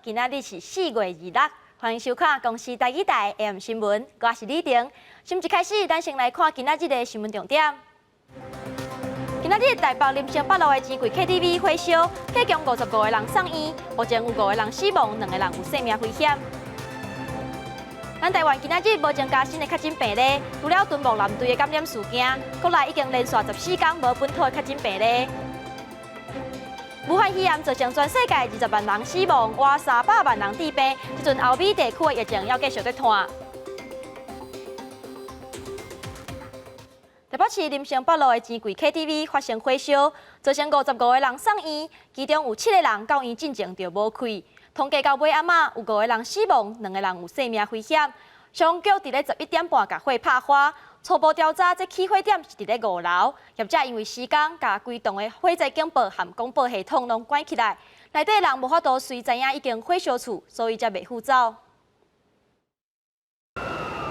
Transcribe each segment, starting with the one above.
今仔日是4月26，歡迎收看公視台語台 AM 新聞，我是李婷。新聞一開始，咱先來看今仔日的新聞重點。今仔日台北林森北路的錢櫃 KTV 火燒，計共55個人送院，目前有五個人死亡，兩個人有生命危險。咱台灣今仔日無增加新的確診病例，除了敦睦藍隊的感染事件，國內已經連續14天無本土的確診病例。武漢肺炎造成全世界20萬人死亡，倚300萬人致病。這陣歐美地區的疫情猶繼續咧湠。台北市林森北路的錢櫃 KTV 發生火燒，造成55個人送院，其中有七個人到院進前就無氣。統計到尾暗仔，有五個人死亡，兩個人有生命危險。消防局佇咧11點半共火拍花，初步調查，這起火點是佇咧五樓。業者因為施工，共規棟的火災警報和廣播系統攏關起來，內底人無法度隨知影已經火燒厝，所以才袂赴走。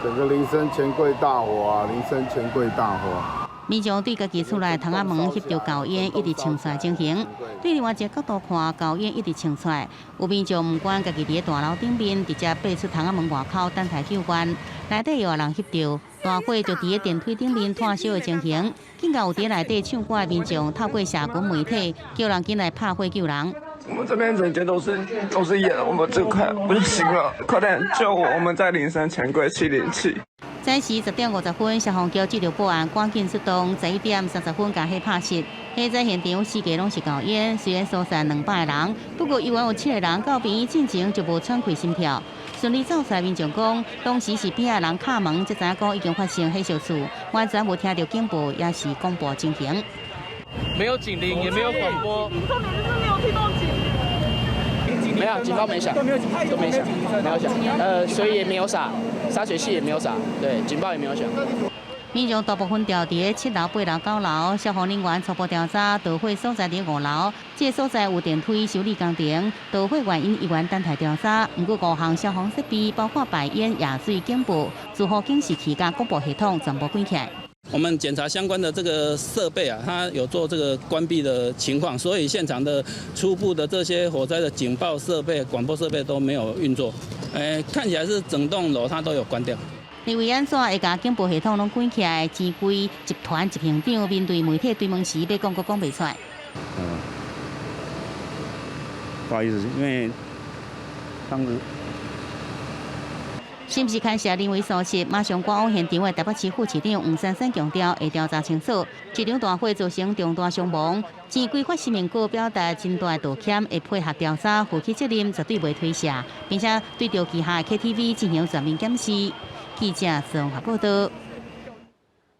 整個林森錢櫃大火啊！林森錢櫃大火。民眾對家己厝內窗仔門翕著厚煙一直衝出來情形，對另外一個角度看，厚煙一直衝出來。有民眾毋管家己佇咧大樓頂面，直接爬出窗仔門外口等待救援。內底有人翕著大火就佇咧電梯頂面湠燒的情形。緊到有佇內底唱歌的民眾透過社群媒體叫人緊來拍火救人。我們這邊整間都是煙，我們這快不行了，快點救我！我們在林森錢櫃707。早時10點50分，消防局接到報案，趕緊出動。11點30分，共火拍熄。火災現場四界攏是厚煙，雖然疏散200個人，不過猶原有七個人到病院進前就無喘氣心跳。順利走出來民眾講，當時是邊仔人敲門，才知影講已經發生火燒厝，完全無聽著警報，抑是廣播情形。沒有警鈴，也沒有廣播。重點就是沒有聽到警鈴。沒有，警報沒響，都沒響，沒有響。水也沒有灑，灑水器也沒有灑，對，警報也沒有響。民眾大部分住佇七樓、八樓、九樓，消防人員初步調查，導火所在佇五樓，這個所在有電梯修理工程，導火原因猶原等待調查。毋過五項消防設備，包括排煙、壓水警報、自呼警示器佮廣播系統，全部關起來。我們檢查相關的這個設備啊，它有做這個關閉的情況，所以現場的初步的這些火災的警報設備、廣播設備都沒有運作。看起來是整棟樓它都有關掉。認為按怎會共警報系統攏關起來？錢櫃集團執行長面對媒體追問時，欲講閣講袂出來。嗯，不好意思，因為當時。是毋是牽涉人為疏失？馬上趕往現場的台北市副市長黃珊珊強調，會調查清楚。這場大火造成重大傷亡，錢櫃發聲明稿表達真大的道歉，會配合調查，負起責任，絕對袂推卸，並且對著旗下的 KTV 進行全面檢視。記者綜合報道。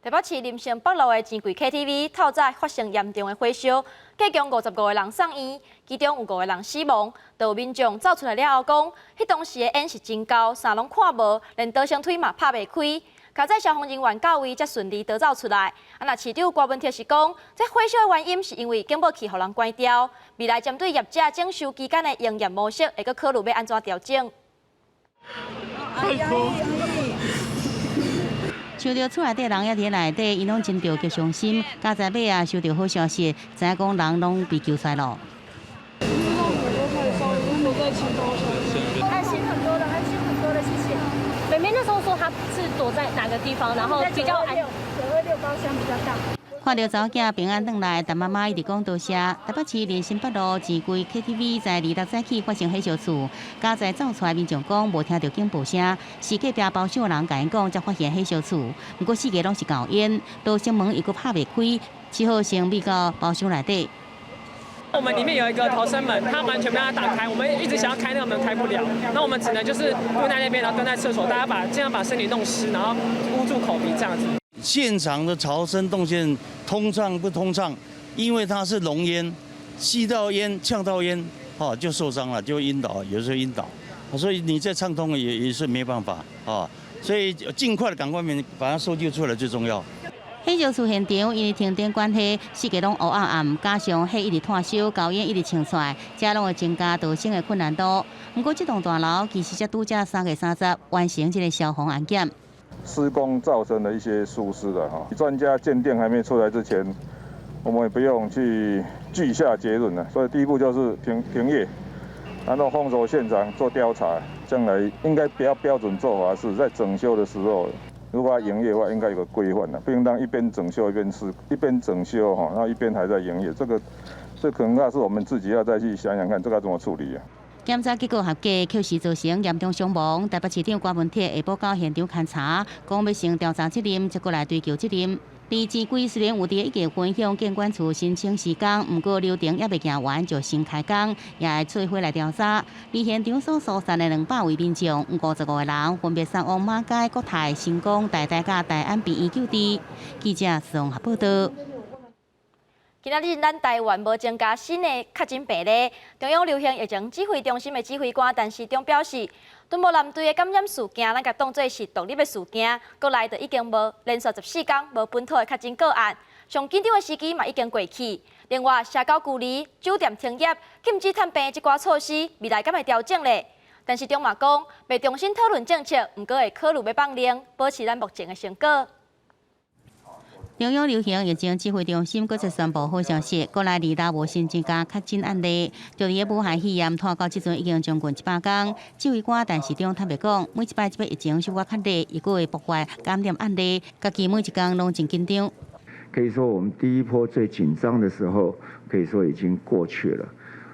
台北市林森北路的錢櫃 KTV 透早發生嚴重的火燒，計共55個人送院，其中有五個人死亡。就有民眾走出來了後講，彼當時的煙是真厚，啥攏看無，連逃生梯嘛拍袂開。佳哉消防人員到位，才順利逃走出來。啊，若市長郭文鐵是講，這火燒的原因是因為警報器予人關掉。未來針對業者整修期間的營業模式，會閣考慮欲按怎調整。想著厝內底人猶佇內底，𪜶攏真著極傷心。佳哉尾仔收著好消息，知影講人攏被救出來咯。安心很多了，安心很多了，謝謝。妹妹那時候說她是躲在哪個地方，然後比較安。926包廂比較大。看著查某囝平安轉來，但媽媽一直講多謝。台北市林森北路錢櫃 KTV 在26早起發生火燒厝，佳哉走出來民眾講無聽著警報聲，是隔壁包廂的人共𪜶講才發現火燒厝。毋過四界攏是厚煙，逃生門又閣拍袂開，只好先避到包廂內底。我們裡面有一個逃生門，它完全沒辦法打開，我們一直想要開那個門，開不了。那我們只能就是蹲在那邊，然後蹲在廁所，大家盡量把身體弄濕，然後捂住口鼻這樣子。現場的逃生動線通暢不通暢？因為它是濃煙，吸到煙、嗆到煙，哦，就受傷了，就暈倒，有時候暈倒。所以你再暢通也是沒辦法，啊，所以盡快的趕快把它搜救出來最重要。火燒厝現場因為停電關係，四界攏烏暗暗，加上火一直湠燒，厚煙一直衝出來，這攏會增加逃生的困難度。毋過這棟大樓其實才拄才3月30完成這個消防安檢。施工造成的一些疏失的哈，專家鑑定還沒出來之前，我們也不用去具下結論了。所以第一步就是停停業，然後封鎖現場做調查，將來應該比較標準做法是在整修的時候，如果要營業的話，應該有個規範啦，不應當一邊整修一邊吃，一邊整修哈，然後一邊還在營業，這個這可能那是我們自己要再去想想看，這個要怎麼處理啊？檢查結果合格，確實造成嚴重傷亡。台北市長柯文哲下晡到現場勘查，講欲先調查責任，才閣來追究責任。而錢櫃雖然有佇一個分向建管處申請施工，毋過流程猶未行完就先開工，也會做伙來調查。而現場所疏散的200位民眾，55個人分別送往馬偕、國泰、成功、台大佮大安病院救治。記者綜合報道。今仔日咱台灣無增加新的確診病例，中央流行疫情指揮中心的指揮官陳時中表示，敦睦艦隊的感染事件，咱共當做是獨立的事件，國內就已經無連續14天無本土的確診個案，上緊張的時期嘛已經過去。另外，社交距離、酒店停業、禁止探病這寡措施，未來敢會調整咧？陳時中嘛講，欲重新討論政策，毋過會考慮欲放寬，保持咱目前的成果。中央流行疫情指揮中心閣再宣布好消息，國內二六無新增加確診案例，就佇武漢肺炎拖到這陣已經將近100天。指揮官陳時中坦白講，每一擺這擺疫情小可較熱，伊閣會爆發感染案例，家己每一工攏真緊張。可以說，我們第一波最緊張的時候，可以說已經過去了。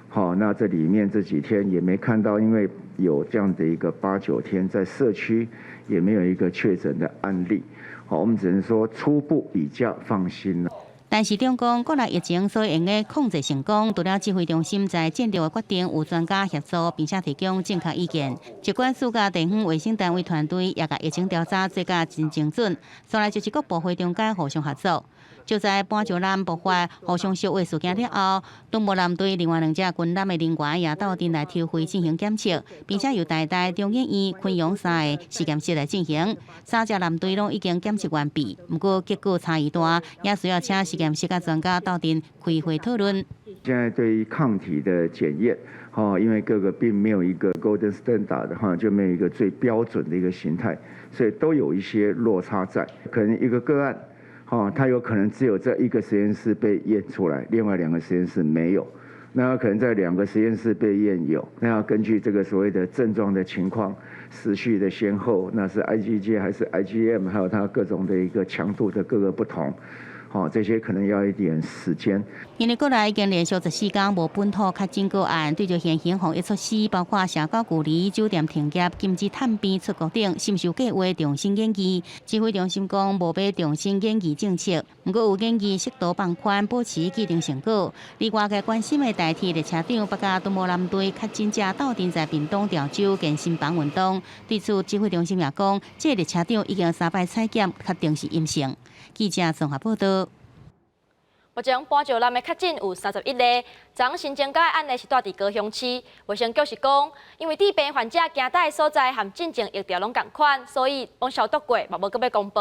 好，那這裡面這幾天也沒看到，因為有這樣的一個八九天，在社區也沒有一個確診的案例。好，我們只能說初步比較放心了。陳時中講，國內疫情所用的控制成功，除了指揮中心在戰略的決定有專家協助，並且提供正確意見。疾管署佮地方衛生單位團隊也共疫情調查做甲真精準，紲來就是各部會中間互相合作。就在板石艦爆發互相燒毀事件了後，敦睦艦隊另外兩隻軍艦的人員也鬥陣來抽血進行檢測，並且由台大、中研院、昆陽三個實驗室來進行。三隻艦隊攏已經檢測完畢，毋過結果差異大，也需要請實驗室佮專家鬥陣開會討論。現在對於抗體的檢驗，哈，因為各個並沒有一個 golden standard 的話，就沒有一個最標準的一個形態，所以都有一些落差在，可能一個個案。哦，它有可能只有在一個實驗室被驗出來，另外兩個實驗室沒有。那可能在兩個實驗室被驗有，那要根據這個所謂的症狀的情況、時序的先後，那是 IgG 還是 IgM，還有它各種的一個強度的各個不同。好，這些可能要一點時間。因為國內已經連續14天無本土確診個案，對著現行防疫措施，包括社交距離、酒店停業、禁止探病、出國等，是毋是有計劃重新研議？指揮中心講無欲重新研議政策，毋過有研議適度放寬，保持既定成果。另外外界關心的台鐵列車長，北佮敦睦艦隊確診者鬥陣在屏東潮州健身房運動，對此指揮中心也講，這個列車長已經三擺採檢，確定是陰性。記者綜合報道。目前板石艦的確診有31例，昨新增加的案例是蹛佇高雄市。衛生局是講，因為治病患者行佗的所在和進前疫調攏仝款，所以攏消毒過，嘛無閣欲公布。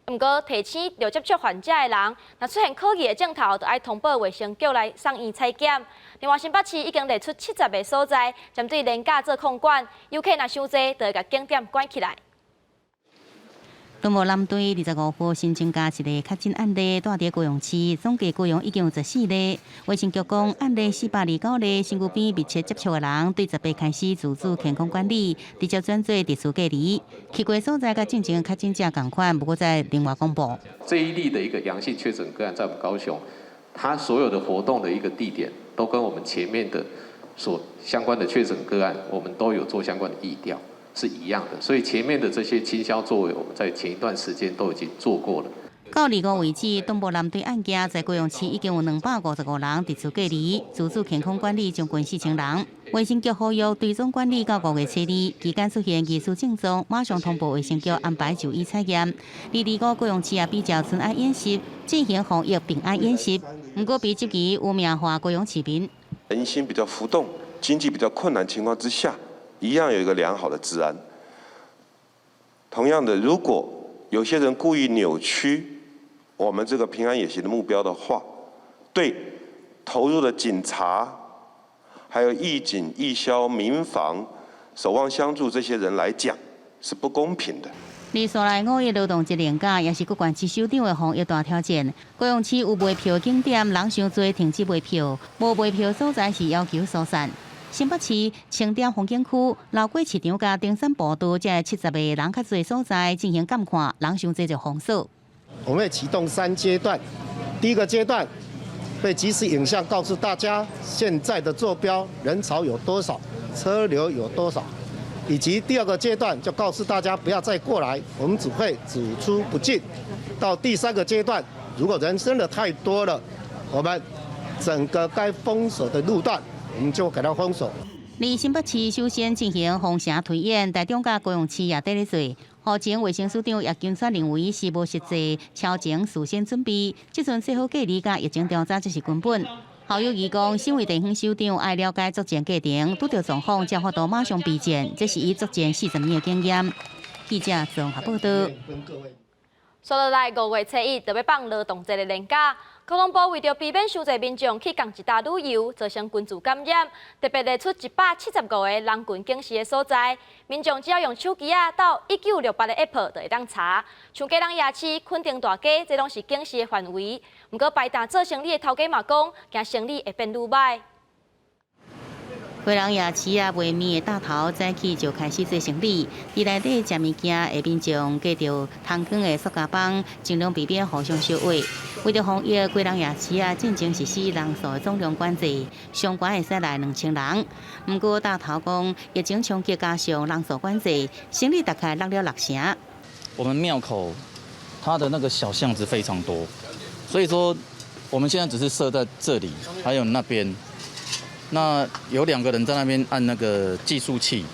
毋過提醒著接觸患者的人，若出現可疑的症頭，就愛通報衛生局來送院採檢。另外，新北市已經列出70個所在，針對連假做控管，遊客若傷濟，就會共景點關起來。敦睦艦隊25號新增加一例確診案例，蹛佇高雄市，總計高雄已經有14例。衛生局講，案例429例，身軀邊密切接觸的人，對18開始自主健康管理，直接轉做特殊隔離。去過所在佮進前確診者仝款，無閣再另外公布。這一例的一個陽性確診個案在我們高雄，他所有的活動的一個地點都跟我們前面的所相關的確診個案，我們都有做相關的疫調。是一樣的，所以前面的這些清消作為，我們在前一段時間都已經做過了。到25為止，敦睦艦隊案件在高雄市已經有255人特殊隔離，自主健康管理將近4000人。衛生局呼籲追蹤管理到5月初2，期間出現疑似症狀，馬上通報衛生局安排就醫採驗。25高雄市也比照春安演習進行防疫平安演習，毋過被質疑污名化高雄市民。人心比較浮動，經濟比較困難情況之下，一樣有一個良好的治安。同樣的，如果有些人故意扭曲我們這個平安演習的目標的話，對投入的警察、還有義警、義消、民防、守望相助這些人來講，是不公平的。連續來五一勞動節連假，也是各縣市首長的防疫大挑戰。高雄市有賣票景點，人傷濟，停止賣票；無賣票所在是要求疏散。新北市青店風景區、流花市場佮登山步道這70個人較濟所在進行監看，人傷濟就封鎖。我們會啟動三階段，第一個階段會即時影像告訴大家現在的坐標人潮有多少，車流有多少，以及第二個階段就告訴大家不要再過來，我們只會只出不進。到第三個階段，如果人真的太多了，我們整個該封鎖的路段，我們就給它封鎖。佇新北市首先進行封城推演，台中佮高雄市也綴咧做。目前衛生署長葉金川認為是無實際超前事先準備，這陣做好隔離佮疫情調查才是根本。侯友宜講，身為地方首長，愛了解作戰過程，拄著狀況才有法度馬上備戰，這是伊作戰40年的經驗。記者綜合報道。煞落來5月初1就欲放勞動節的連假，交通部為著避免傷濟民眾去仝一搭旅遊，造成群聚感染，特別列出175個人群警示的所在，民眾只要用手機仔到1968的 App 就會當查。像基隆夜市、墾丁大街，這攏是警示的範圍。毋過擺檔做生理的頭家嘛講，驚生理會變愈䆀。基隆夜市啊，賣麵的大頭早起就開始做生理，佇內底食物件的民眾，隔著通光的塑膠板，盡量避免互相相挨。為著防疫，基隆夜市啊，進前實施人數的總量管制，上懸會使來2000人。毋過大頭講，疫情衝擊加上人數管制，生理大概落了6成。我們廟口，它的那個小巷子非常多，所以說我們現在只是設在這裡，還有那邊。那有兩個人在那邊按那個計數器，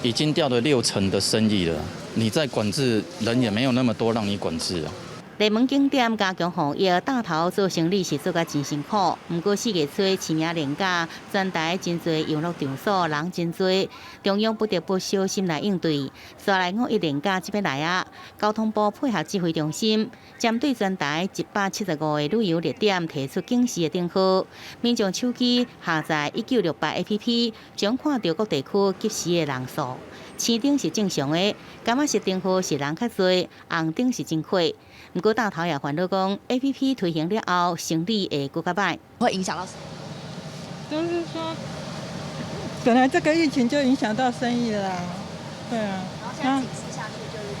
已經掉了6成的生意了。你再管制，人也沒有那麼多讓你管制啊。熱門景點加強防疫，大頭做生理是做甲真辛苦。毋過4月初清明連假，全台真濟遊樂場所人真濟，中央不得不小心來應對。煞來五一連假這欲來啊，交通部配合指揮中心，針對全台175個旅遊熱點提出警示的燈號。民眾手機下載1968 APP，將看著各地區即時的人數。青燈是正常的，柑仔色燈號是人較濟，紅燈是真快。毋過大頭也煩惱講，APP 推行了後，生理會閣較䆀。會影響到什麼？就是說，本來這個疫情就影響到生意了，對啊。然後現在警示下去就是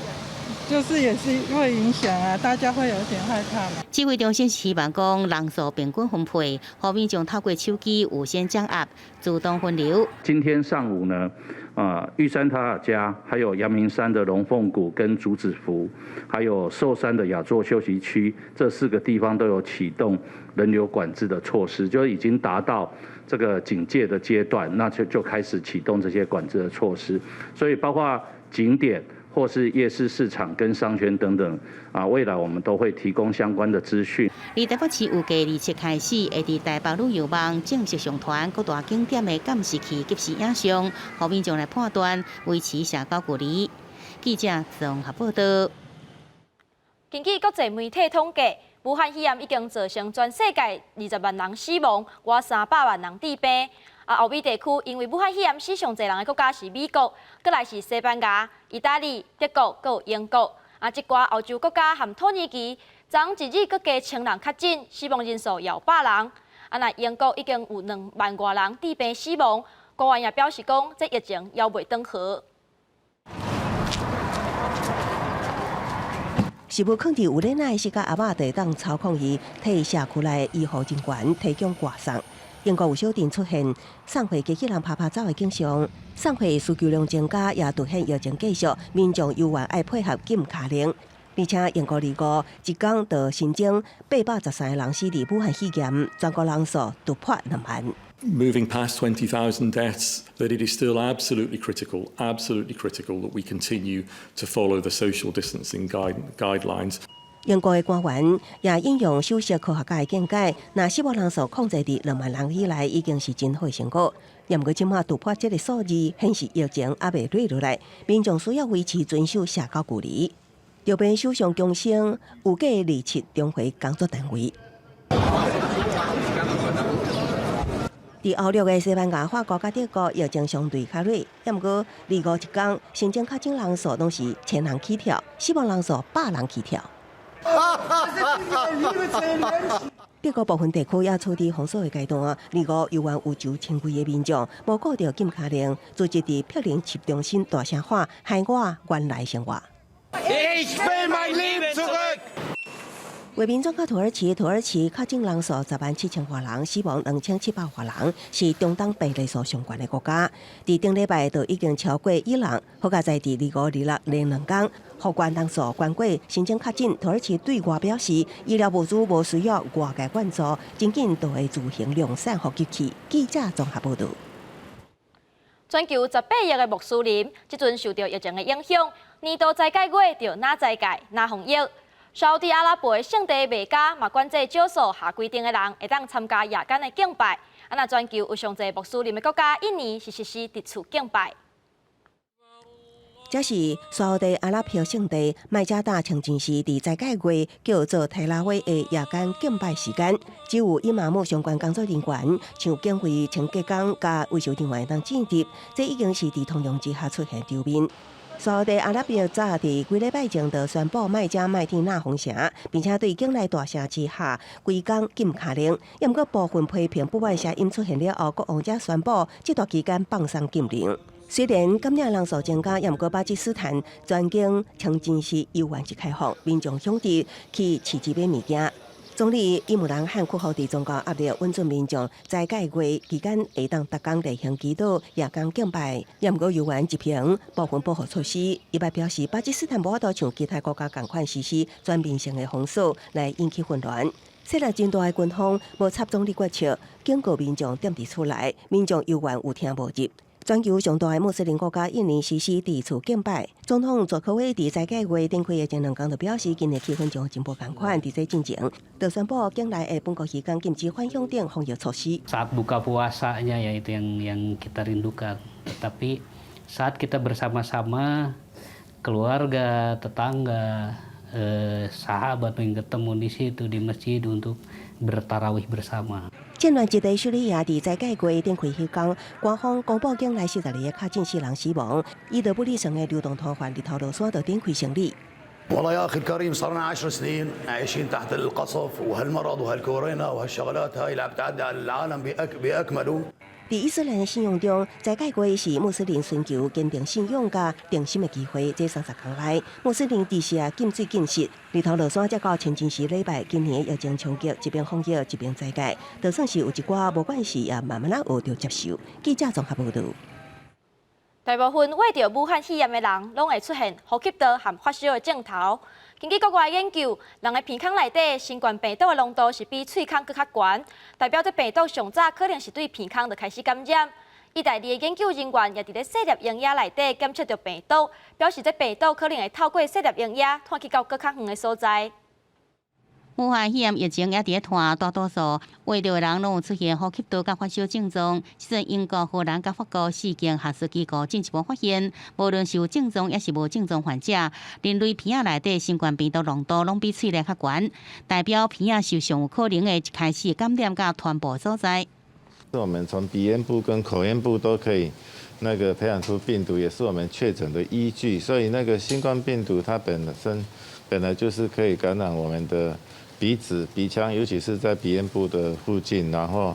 就是也是會影響啊，大家會有點害怕嘛。指揮中心希望講人數平均分配，予民眾透過手機預先掌握，自動分流。今天上午呢，玉山塔塔加，還有陽明山的龍鳳谷跟竹子湖，還有壽山的雅座休息區，這四個地方都有啟動人流管制的措施，就已經達到這個警戒的階段，那就開始啟動這些管制的措施。所以包括景點或是夜市市場跟商圈等等，啊，未來我們都會提供相關的資訊。佇台北市預計27開始，會佇台北旅遊網正式上傳各大景點的監視器即時影像，予民眾來判斷，維持社交距離。記者綜合報道。根據國際媒體統計，武漢肺炎已經造成全世界20萬人死亡，外300萬人致病。啊，歐美地區因為武漢肺炎死上濟人的國家是美國，閣來是西班牙、意大利、德國，閣有英國。啊，這寡歐洲國家和土耳其，昨一日閣加千人確診，死亡人數逾百人。啊，若英國已經有2萬外人致病死亡，官員也表示講，這疫情猶未斷河。食物囥佇有鏈仔的釋迦阿嬤，就會當操控伊替社區內的醫護人員提供外送。英國有小鎮出現送貨機器人趴趴走的景象，送貨需求量增加，也凸顯疫情繼續，民眾猶原愛配合禁跤令。而且英國25一工就新增813個人死佇武漢肺炎，全國人數突破2萬。 Moving past 20,000 deaths, that it is still absolutely critical, absolutely critical that we continue to follow the social distancing guidelines. 英國的官員也引用首席科學家的見解，若死亡人數控制佇2萬人以內，已經是真好的成果。毋過這馬突破這个數字，顯示疫情猶未退落來，民眾需要維持遵守社交距離。著邊首相強生預計27重回工作單位。佇歐陸的西班牙、法國佮德國疫情相對較弱，毋過25一工新增確診人數攏是千人起跳，死亡人數百人起跳。德國部分地區也處佇封鎖的階段。二五猶原有數千幾个民眾無顧著禁跤令，聚集佇柏林市中心大聲喊：還我原來生活。 Ich will mein Leben zurück！畫面轉到土耳其，土耳其確診人數10萬7千外人，死亡2700外人，是中東病例數上懸的國家。佇頂禮拜就已經超過伊朗，好佳哉佇二五二六連兩工，復原人數懸過新增確診。土耳其對外表示，醫療物資無需要外界援助，真緊就會自行量產予機器。記者綜合報導。全球18億的穆斯林，這陣受著疫情的影響，年度齋戒月就若齋戒若防疫。沙烏地阿拉伯的聖地麥加嘛管制少數合規定的人會當參加夜間的敬拜。啊，若全球有上濟穆斯林的國家，印尼是實施佇厝敬拜。這是沙烏地阿拉伯聖地麥加大清真寺佇齋戒月叫做提拉威的夜間敬拜時間，只有伊瑪目相關工作人員，像警衛、清潔工佮維修人員會當進入。這已經是佇通常之下出現場面。沙烏地阿拉伯早佇幾禮拜前就宣布麥加麥地那封城，並且對境內大城市下規工禁跤令。猶毋過部分批評不滿聲音出現了後，國王才宣布這段期間放鬆禁令。雖然感染人數增加，猶毋過巴基斯坦全境清真寺猶原是開放，民眾響佇去市集買物件。總理伊姆蘭汗克服佇宗教壓力，允准民眾齋戒月期間會當逐工例行祈禱、夜間敬拜，猶毋過猶原執行部分保護措施。伊嘛表示，巴基斯坦無法度像其他國家仝款實施全面性的封鎖來引起混亂。勢力真大的軍方無插總理決策，警告民眾踮佇厝內，民眾猶原有聽無入。全球上大的穆斯林國家印尼實施佇厝敬拜，總統佐科威佇齋戒月展開的前兩工就表示，今年氣氛將真無仝款，佇這進前就宣布境內的本國時間禁止返鄉等防疫措施。 Saat buka puasanya ya itu yang yang kita rindukan. Tetapi saat kita bersama-sama keluarga, tetangga, sahabat yang ketemu di situ di masjid untuk bertarawih bersama. 戰亂之地敘利亞佇齋戒月展開彼工，官方公布境內42个確診4人死亡。伊德布里省的流動攤販日頭落山就展開生理。 والله يا اخي الكريم صار لنا 10 سنين عايشين تحت القصف وهالمرض وهالكورونا وهالشغلات هاي اللي عم تعدي على العالم باكمله. 佇伊斯蘭的信仰中，齋戒月是穆斯林尋求堅定信仰佮定心的機會。這30工內，穆斯林佇舍禁水禁食，日頭落山才到清真寺禮拜。今年疫情衝擊，一邊防疫一邊齋戒，就算是有一寡無關係，也慢慢仔學著接受。記者綜合報導。大部分患著武漢肺炎的人，攏會出現呼吸道和發燒的症頭。根據國外研究，人的鼻孔內底新冠病毒的濃度是比喙孔閣較懸，代表這病毒上早可能是對鼻孔就開始感染。意大利的研究人員也佇咧細粒嬰仔內底檢測著病毒，表示這病毒可能會透過細粒嬰仔傳去到閣較遠的所在。武漢肺炎疫情也佇咧傳，大多數患著的人攏有出現呼吸道佮發燒症狀。這陣英國、荷蘭佮法國四間學術機構進一步發現，無論是有症狀抑是無症狀患者，人類鼻仔內底新冠病毒濃度攏比喙內較懸，代表鼻仔是上有可能會開始感染佮傳播所在。我們從鼻咽部跟口咽部都可以那個培養出病毒，也是我們確診的依據。所以那個新冠病毒它本身本來就是可以感染我們的鼻子、鼻腔，尤其是在鼻咽部的附近，然後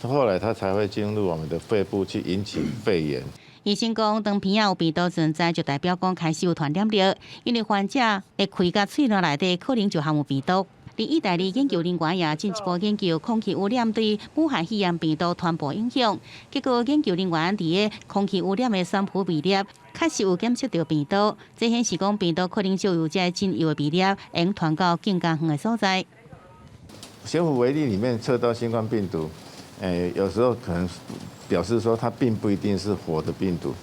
後來它才會進入我們的肺部去引起肺炎。醫生講，當鼻仔有病毒存在，就代表講開始有傳染力，因為患者的氣佮喙內底可能就含有病毒。佇意大利研究人員也進一步研究空氣污染對武漢肺炎病毒傳播影響，結果研究人員佇个空氣污染的懸浮微粒，確實有檢測著病毒，這顯示講病毒可能藉由這個僅有的微粒，會傳到更加遠的所在。懸浮微粒裡面測到新冠病毒，有時候可能表示說它並不一定是活的病毒。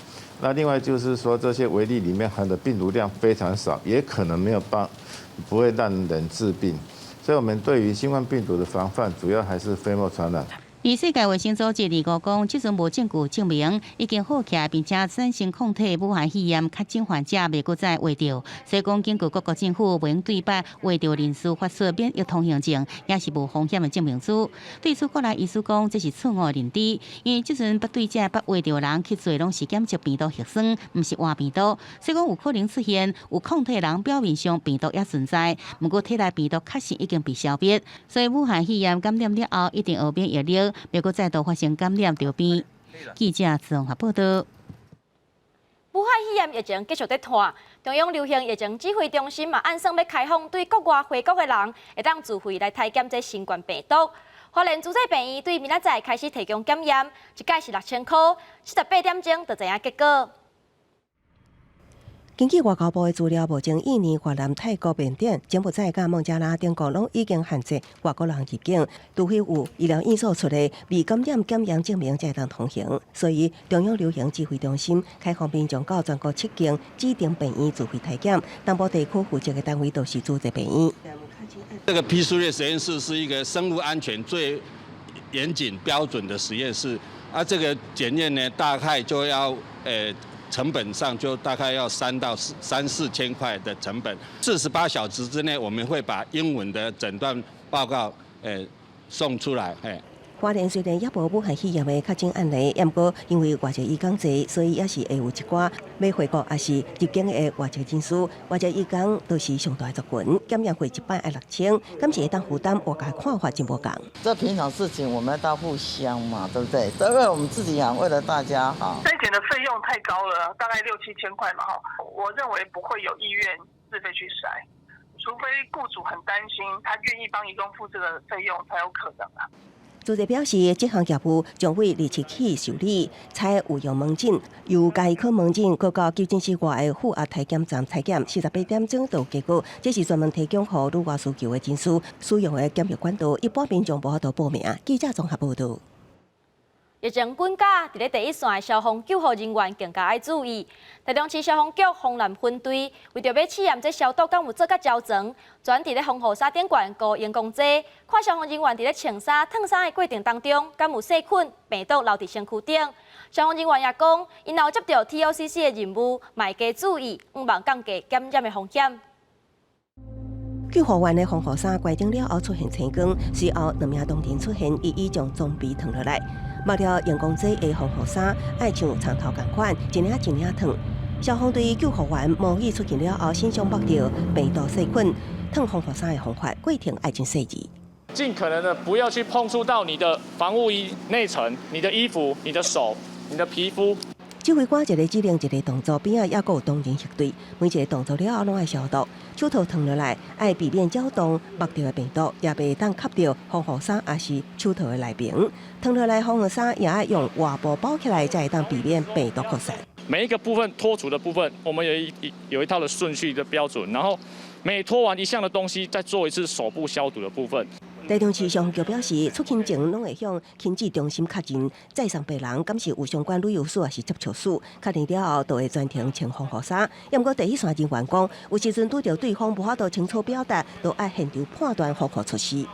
那另外就是說，這些微粒裡面含的病毒量非常少，也可能沒有幫，不會讓人致病。所以，我們對於新冠病毒的防範，主要還是飛沫傳染。二而世界衛生組織二五講，這陣無證據證明已經好起來，並且產生抗體武漢肺炎確診患者袂閣再患著。所以講，根據各國政府袂用對捌患著人士發出免疫通行證，也是無風險的證明書。對此，國內醫師講，這是錯誤的認知，因為這陣捌對這捌患著人去做攏是檢測病毒核酸，毋是活病毒，所以講有可能出現有抗體人表面上病毒猶存在，毋過體內病毒確實已經被消滅。所以武漢肺炎感染了後，一定有免疫力，袂閣再度發生感染著病。記者綜合報道。武漢肺炎疫情繼續咧拖，中央流行疫情指揮中心嘛按算欲開放對國外回國的人，會當自費來篩檢這新冠病毒。花蓮自濟病院對明仔載開始提供檢驗，一擺是6000箍，48點鐘就知影結果。根據外交部的資料，目前印尼、越南、泰國、緬甸、柬埔寨佮孟加拉等國攏已經限制外國人入境，除非有醫療院所出的未感染檢驗證明才會當通行。所以，中央流行指揮中心開放民眾到全國七間指定病院自費篩檢，東部地區負責的單位就是自濟病院。這個 PCR 實驗室是一個生物安全最嚴謹標準的實驗室，啊，這個檢驗呢，大概就要成本上就大概要三到四三四千塊的成本。48小時之內，我們會把英文的診斷報告送出來。嘿。花蓮雖然猶無武漢肺炎的確診案例，毋過因為外籍移工濟，所以也是會有一寡欲回國抑是入境的外籍人士。外籍移工都是上大族群，檢驗費一擺愛6000，敢是會當負擔？外界看法真無仝。這平常事情我們要互相嘛，對不對？都為我們自己好，為了大家好。篩檢的費用太高了，大概六七千塊嘛，哈，我認為不會有意願自費去篩，除非雇主很擔心，他願意幫移工付這個費用，才有可能啊。自濟表示，這項業務將會27起受理，採有用門診，由家醫科門診閣到急診室外的負壓篩檢站篩檢，48點鐘就有結果。這是專門提供予旅外需求的診所使用的檢疫管道，一般民眾無法度報名。記者綜合報道。疫情滾加，佇咧第一線的消防救護人員更加愛注意。台中市消防局豐南分隊為著欲試驗這消毒，敢有做甲周全，專佇咧防護衫頂懸高熒光劑，看消防人員佇咧穿衫、脫衫的過程當中，敢有細菌、病毒留佇身軀頂。消防人員也講，𪜶若有接著 TOCC 的任務，嘛會加注意，向望降低感染的風險。救護員的防護衫關頂了後出現青光，隨後兩名同仁出現，一一將裝備脫落來。抹了熒光劑的防護衫，愛像床頭仝款，一領一領脫。消防隊救護員模擬出勤了後，身上抹著病毒細菌，脫防護衫的方法過程愛真細緻。盡可能的不要去碰觸到你的防護衣內層、你的衣服、你的手、你的皮膚。指揮官一个指令一个動作，邊仔猶閣有同仁核對，每一個動作了後攏愛消毒，手套脫落來愛避免攪動抹著的病毒，也袂當吸著防護衫抑是手套的內邊。脫落來防護衫也愛用外布包起來，才會當避免病毒擴散。每一個部分脫除的部分，我們有一套的順序的標準，然後每脫完一項的東西，再做一次手部消毒的部分。台中市消防局表示，出勤前攏會向輕治中心確認，載送病人敢是有相關旅遊史抑是接觸史，確認了後，就會全程穿防護衫。毋過第一線人員講，有時陣拄著對方無法度清楚表達，都愛現場判斷防護措施。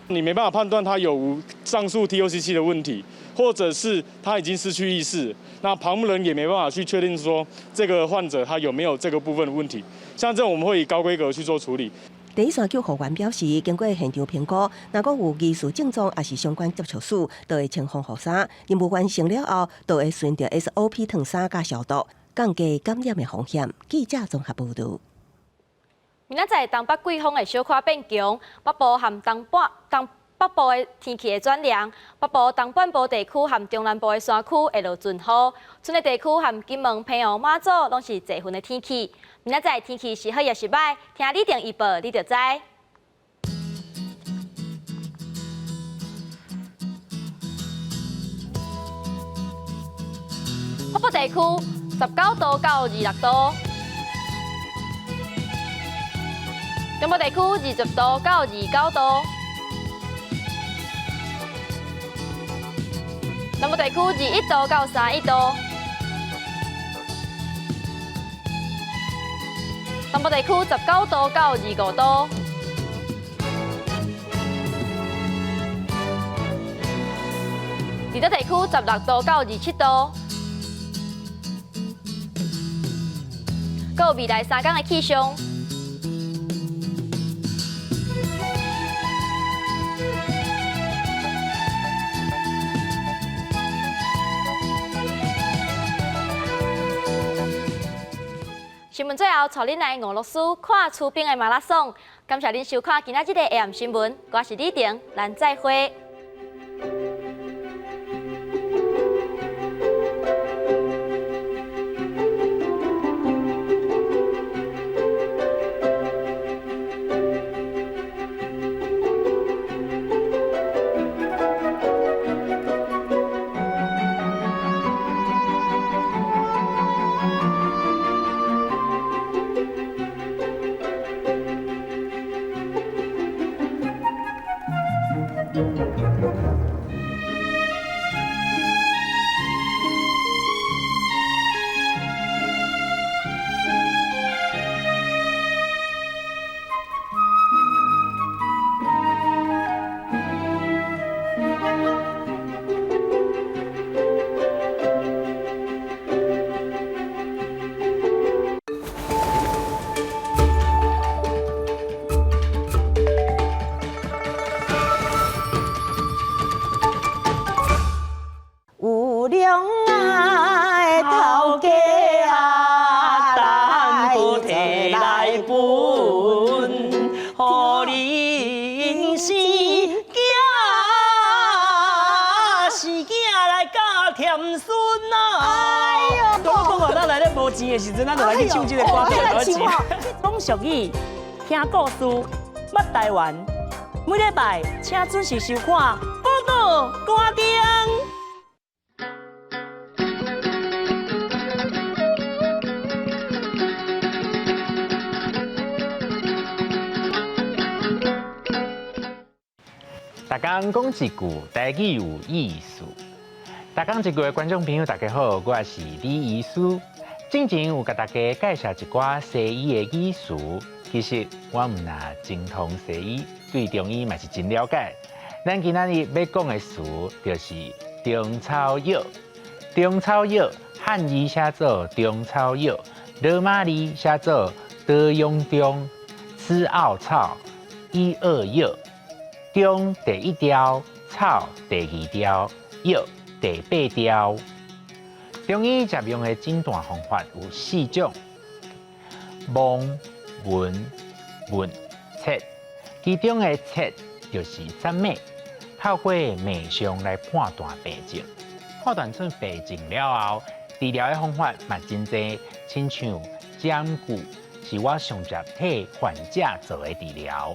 你沒辦法判斷他有無上述 TOCC 的問題，或者是他已經失去意識，那旁人也沒辦法去確定說這個患者他有沒有這個部分的問題。像這種我們會以高規格去做處理。第一線救護員表示，經過現場評估，若講有疑似症狀抑是相關接觸史，就會穿防護衫。任務完成了後，就會循著 SOP 脫衫佮消毒，降低感染的風險。記者綜合報導。明仔載東北季風會小可變強，北部和東北部的天氣會轉涼，北部東半部地區和中南部的山區會落陣雨，春日地區和金門、澎湖、馬祖攏是濟雲的天氣。明仔載天氣是好抑是䆀？聽李定預報，你就知。北部地區19度到26度，中部地區20度到29度，南部地區21度到31度，東部地區19度到25度。佇這地區16度到27度。閣有未來3工的氣象。新聞最後，帶恁來俄羅斯看出兵的馬拉松。感謝恁收看今仔這個 AM 新聞，我是李婷，咱再會。有良爱头家啊，等不提来分，予恁生囝生囝来教甜孙啊！哎呦，我讲哦，咱来咧无钱的时阵，咱就来去唱这个歌，哎钱。讲俗语，听故事，捌台湾。每礼拜请准时收看《宝岛歌厅》。逐工讲一句台语有意思。逐工一句的观众朋友，大家好，我是李医师。之前有共大家介绍一寡西医的语词，其实我毋若精通西医，对中医嘛是真了解。咱今仔日欲讲的词就是中草药。中草药汉字写做中草药，罗马字写做德永中、吃奥草、一二药。中第一条，草第二条，药第八条。中医常用的诊断方法有四种：望、闻、问、切。其中的切就是诊脉，透过脉象来判断病症。判断出病症了后，治疗的方法嘛真济，亲像针灸是我上常替患者做的治疗。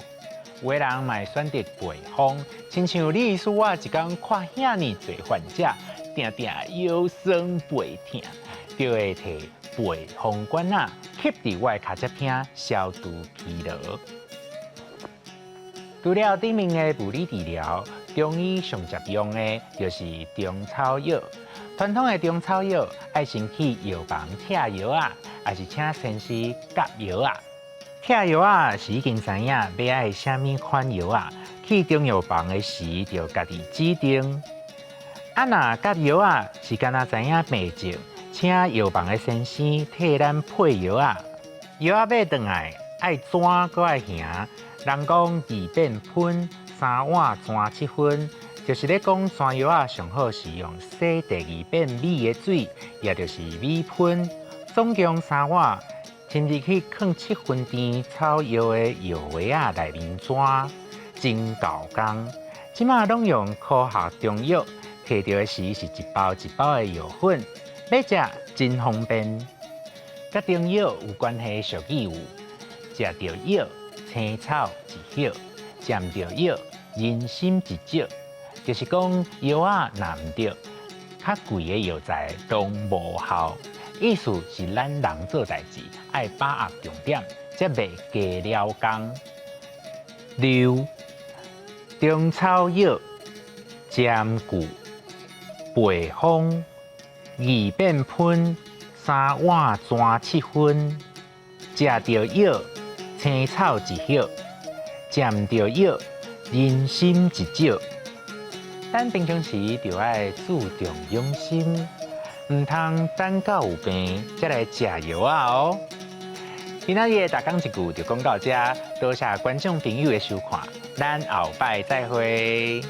有的人嘛会选择背方，亲像李医师我一工看遐尔济患者，定定腰酸背疼，就会提背风管仔吸伫我的跤脊听，消除疲劳。除了顶面的物理治疗，中医上常用的就是中草药。传统的中草药爱先去药房拆药仔，抑是请先生夹药仔。拆药仔是已经知影欲爱啥物款药仔，去中药房的时就家己指定。啊，若夹药仔是敢若知影病症，请药房的先生替咱配药仔。药仔买转来爱怎阁爱行？人讲二变喷，三碗煎七分，就是咧讲山药仔上好是用洗第二遍米的水，也就是米喷，总共三碗。亲自去囥七分甜草药的药盒仔内面煎，真够工。这马拢用科学中药，提著的时是一包一包的药粉，欲食真方便。佮中药有关系的俗语有：食著药，青草一叶；食毋著药，人参一石。就是讲药仔若毋著，较贵的药材拢无效。意思是咱人做代志爱把握重点，才袂加了工。六、中草药、针灸、背风、二变喷、三碗煎七分。食著药，青草一叶；食毋著药，人参一石。咱平常時就愛注重養生，毋通等到有病才來食藥仔哦。今仔日的逐工一句就講到這，多謝觀眾朋友的收看，咱後擺再會。